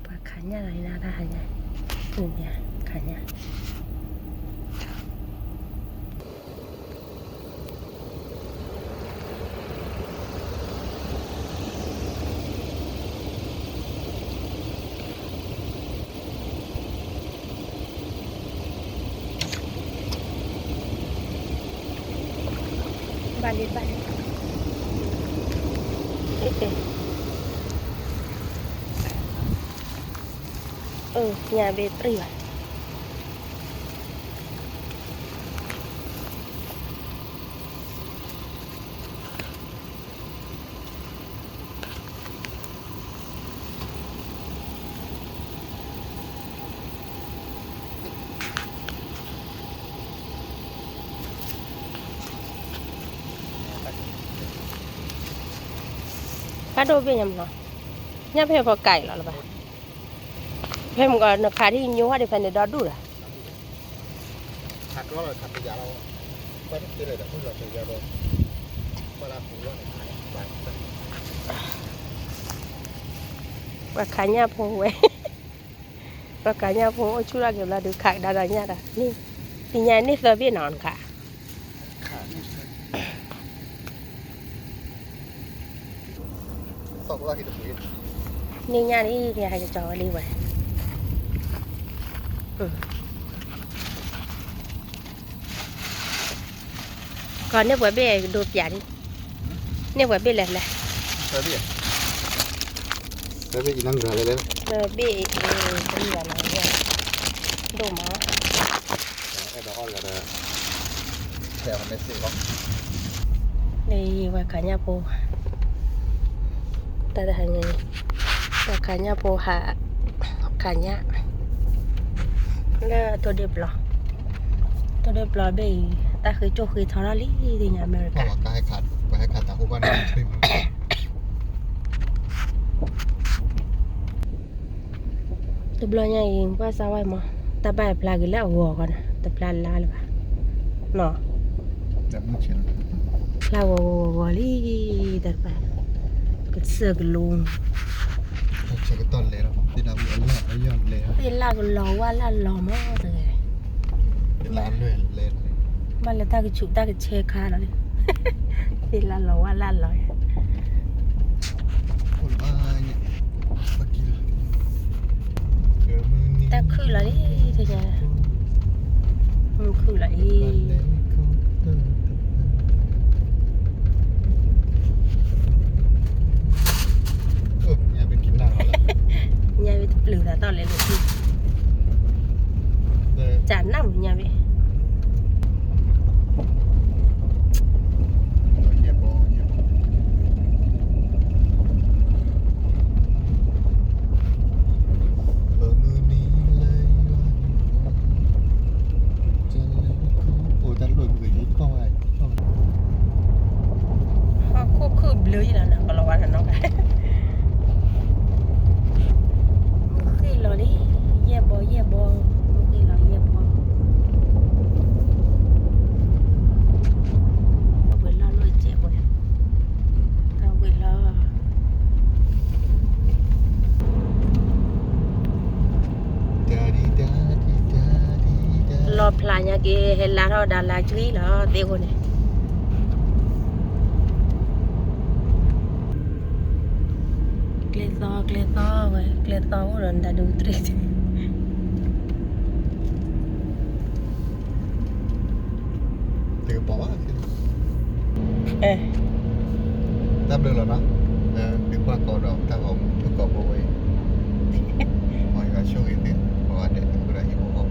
ပှၤခးညၣ်လီၤအံၤဒၣ်တၢ်ဟါညါ, ခးညၣ် ဘၣ်လံဘၣ်လံ, ညၣ်ဘ့ၣ်ပြံၣ်ဘၣ်. ဖးဒိၣ်ဘ့ၣ်ညါမနီၤ, ညၣ်ဖဲဖီကးအံၤလီၤလၢၤဘၣ်. ဖဲမ့ၢ်ကီးနခးဒ်ညိဟီဒ်ဖဲန့ၣ်ဒီဒူၣ်ဒီး, ပှၤခးညၣ်ဖိဝဲ, ပှၤခးညၣ်ဖိအိၣ်ဆူၣ်ထီၣ်က့ၤဘျီဒုး ခးကဒါဒီးညၣ်ဒီး, သ့ၣ်ညါန့ၢ်သၢဘ့ၣ်နီၤနခး န့ၢ်ညၣ်လံ ကဟဲကကီဝဲလံဝဲ, ကီးန့ၢ်ပှဲၤဘ့ၣ်ဒိပျးလံ, န့ၢ်ပှဲၤဘ့ၣ်လဲၣ်လဲၣ်, ဘ့ၣ်, ဘ့ၣ်, ဒိၣ်မး, လၢဝဲခးညၣ်ဖိ, တၢ်တဟါညါ, ဝဲခးညၣ်ဖိဟး, ခးညၣ်, လၢထိၣ်ဒ့ၣ်ပျီ, ထိၣ်ဒ့ၣ်ပျီဘ့ၣ်အံၤ, တၢ်ဃ့ကၠိၣ်ဃ့ထီထီၣ်လံ, သ့ၣ်ညါအမဲရကၤ, တဘျီညါအံၤ ကွၢ်စၢ်ဝဲမး, တၢ်ဘၣ်ဖျါက့ၤလၢအဂီၤဃီန့ၣ် တဖျါလါလၢၤဘၣ်, နီၤ, ဖျါဂီၤဂီၤဂီၤဂီၤလံ, တၢ်တဖၣ်, ကစၢၢ်ကလိ, သ့ၣ်လၢကလီၤဝါလၢ်လီၤမးတဂ့ၤ, ဘၣ်လၢတၢ်ကဆူးတၢ်ကဆဲခါလီၤလံ, သ့ၣ်လၢလီၤဝါလၢ်လီၤ, တၢ်ခုၣ်လီၤလံ, မုၢ်ခုၣ်လီၤအံၤ, ညါဘ့ၣ်တပျုာ်သးတီၢ်လဲၤလိာ်, ကနၣ်မုာ်ညါဘ့ၣ် ဟီၣ်ခိၣ်ခုၣ်ဘျုးယလီၤနီၤ ကလီၤဝါနီၤနီၤ, မုၢ်ဃ့ၢ်လီၤလံ, ယဲၢ်ဘီယဲၢ်ဘီ, မုၢ်ဃ့ၢ်လီၤယဲၢ်ဘီ, ဝဲလီၤလီၤကဲးဝဲ, ဝဲလီၤ လီၤဖျးညါက့ၤ ဟဲလါထီၣ်ဒါလါကရံၣ်လီၤ သ့ၣ်အဃိန့ၣ်, ကျဲသီ ကျဲသီဝဲ ကျဲသီအိၣ်ဒီးနတၢ်ဒိတရံး တကပီၤဘၣ်, တၢ်ဘျုးလီၤနီၤ, သုကွၢ်ကီးဒီးတၢ်ဂီၤမူထုကီးဖိဝဲအံၤ, မ်ယွၤဆိၣ်ဂ့ၤသုကိးဂၤဒဲး အဃိဒီးဟံၣ်ဖိဃီဖိ